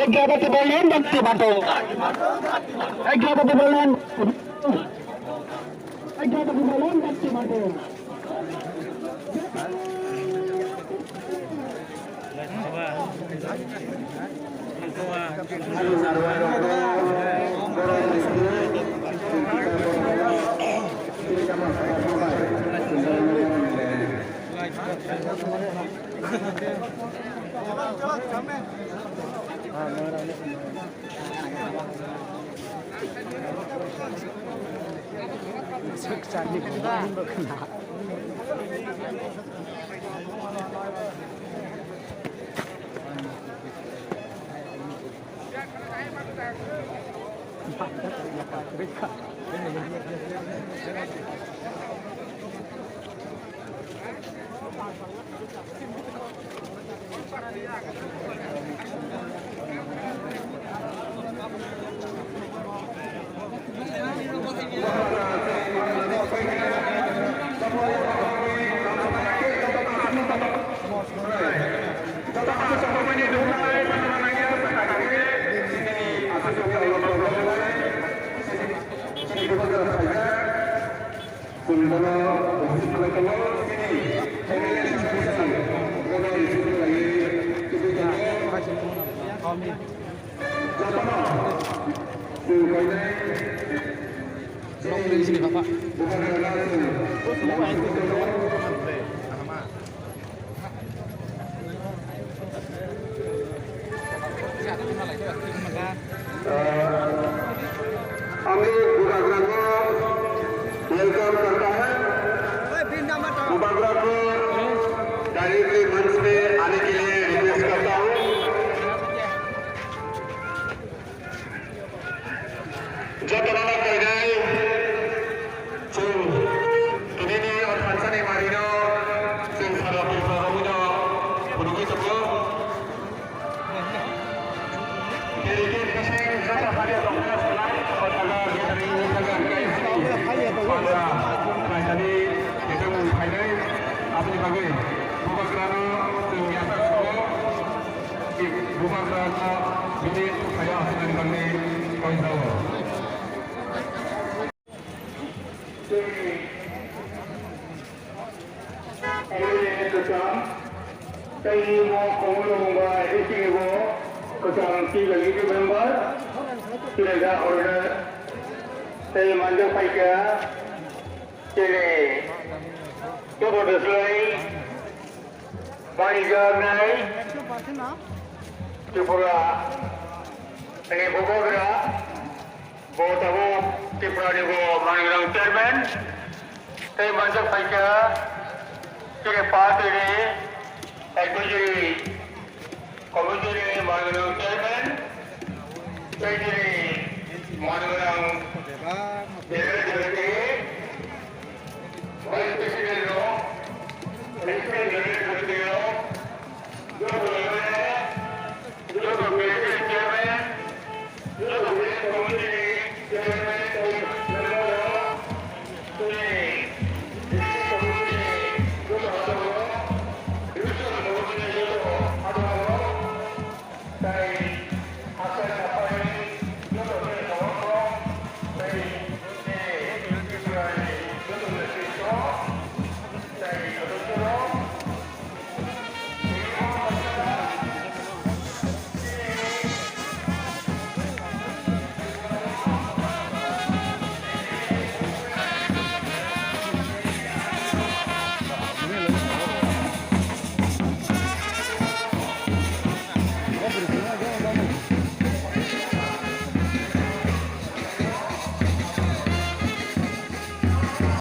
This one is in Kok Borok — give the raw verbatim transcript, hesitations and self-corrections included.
Ek gabati bolon bakti bato. Ek gabati bolon. Ek gabati bolon bakti bato. हम लोग बुबाग्रा को welcome करता है। बुबाग्रा को directly मंच पे आने के लिए request करता हूँ। Jotono no koinai chwng tinini o thansani marino chwng sara Tripura rogwino phunugwi tongo. Kiri kiri bising joto haliya tongmani salai o jaga rotary ni jaga hwnkhe sini panda khlainani bitamung phainai aboni bagwi bubagrano chwng yachak sugo. Bubagrano bini phaya aswknani bagwi koinao. Tei mo Komolong ba A D C ni bo kwcham T W member, T W order, tei manjak phaikha, tei Joto Deslai, Banijaknai Tripura ni bubagra bo tabuk Tripura ni bo manwirok chairman tei manjak phaikha chini party ni executive committee ni manwirok chairman tei chini manwirok